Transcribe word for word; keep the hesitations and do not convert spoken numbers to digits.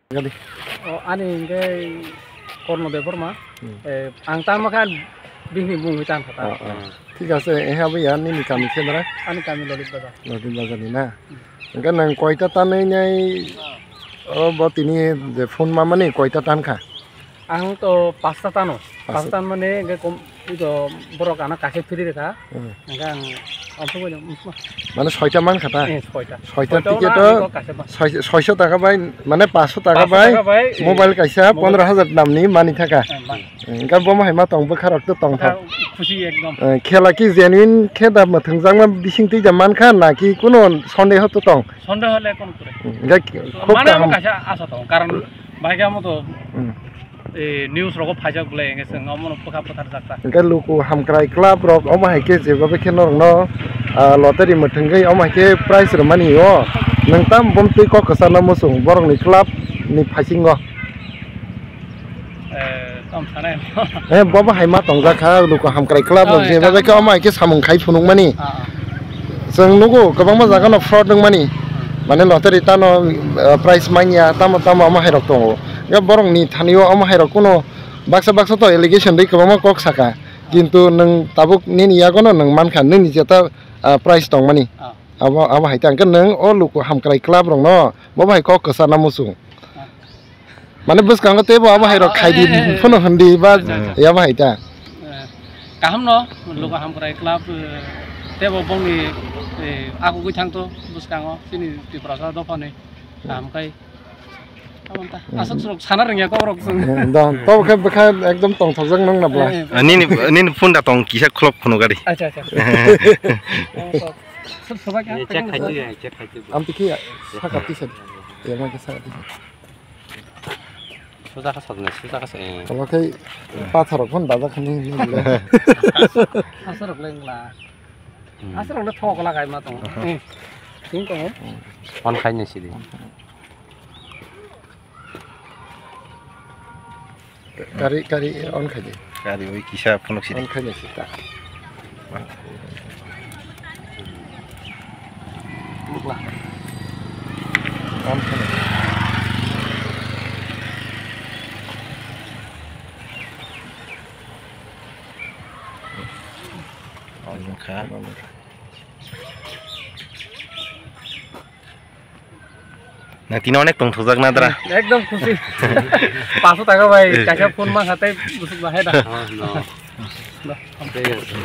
Gadi. O, ani hingke Korno Debbarma. Hmm. Eh, ang tamo kha bini mungwi tan kha ta. Ah, ah. Thik ase, eh, abo ya, nini kami khe dara? Ani kami Lolit Bazar. Lolit Bazar ni na? Hmm. Hingke nang koita tanwi nai, o bo tini je phone mamani koita tan kha? Ang to pasta tano. Pasta. Pasta tan mane hingke kom, ito borok ano kaisa free rekha. Hmm. Hingke ang, ang phone ko. Mane soita man kha ta? Eh, soita. Soita soita ticket wngkha, to ang kaisa ba. Soi-, soiso taka bai, mane paanso taka bai, paanso taka bai, eh, mobile kaisa mobile. Pondro hajar damni mani thaka. Eh, man. Hingke bo hai ma tong bwkha rok to tong thok. Bwkha khusi ekdom. Eh, khela ki genuine khe da mwthangjakma bising twi da man kha na ki kuno sondeho to tong? Sondeho le kono kwrwi. Hingke khub mane kaham. Omo kaisa asa tong, karon bahai khe omo to, hmm, eh, news rogo phaijak bwle, hingke chwng omono bwkha bwtharjak ta. Hingke luku hamkrai club rok omo hai khe jeba bai khe norokno, ah, lottery mwthangwi omo hai khe prize rwmani o. Nwng tamo bom twi kok kwchangno muchung borokni club ni phasingo. Eh, tamo sanai. Eh, bo bo hai ma tongjak kha, luku hamkrai club rok. Oh, eh, jeba bai khe omo hai khe samung khai phunukmani. Ah, ah. Chwng nugo kwbangma jaga no fraud wngmani. Hmm. Mane lottery tano, eh, prize manya, tamo tamo omo hai rok tongo. Ya borok ni thani o omo hai rok kuno baksa baksa to allegation dei kwbangma kok saka. Ah. Kintu nwng tabuk nini yago no nwng mankha, nini jeta, ah, prize tongmani. Ah. Abo, abo hai ta hwnkhe nwng o luku hamkrai club rok no bo bai kok kwchana muchung. Ah. Mane bwskango teibo abo hai rok khaidi, eh, eh, eh, phano hindi ba, acha, acha, ya abo hai ta. Eh, kaham no, hmm, luku hamkrai club, eh, teibo bongni, eh, akugwi thangto bwskango chini Tiprasa dophani kaham khai. Abo ta, hmm, aswk swrwk sana rwngya kok rok chwng. Eh, da, to khe bwkha ekdom tongthokjak nang na bwla. Eh, eh. Ah, nini, nini phone da tong kisa khulop khunu gari. Acha, acha. Abo to, sir, sobai kha, eh, check khaidi, eh, check khaidi. Am tiki ya, saka tisa. Ya, ma ke saka tisa. Suja kha sajna, suja kha sa, eh. Omo khe pathor rok phano dajak khani hinwi le. Aswk rok le wngla. Hmm. Aswk rok le thok lagai ma tongo. Hmm. Eh. Sing tongo. Hmm. On khai ni sidi. Kari, kari on khai di. Kari oi kisa phunuk sidi. On khai ni sita. Bukla. Na tini onek tongthokjak na dra? Ekdom khusi. Paso taka bai, eh, kaisa phone mang hatai busuk bahai da. Oh, no. Da. Thik ase.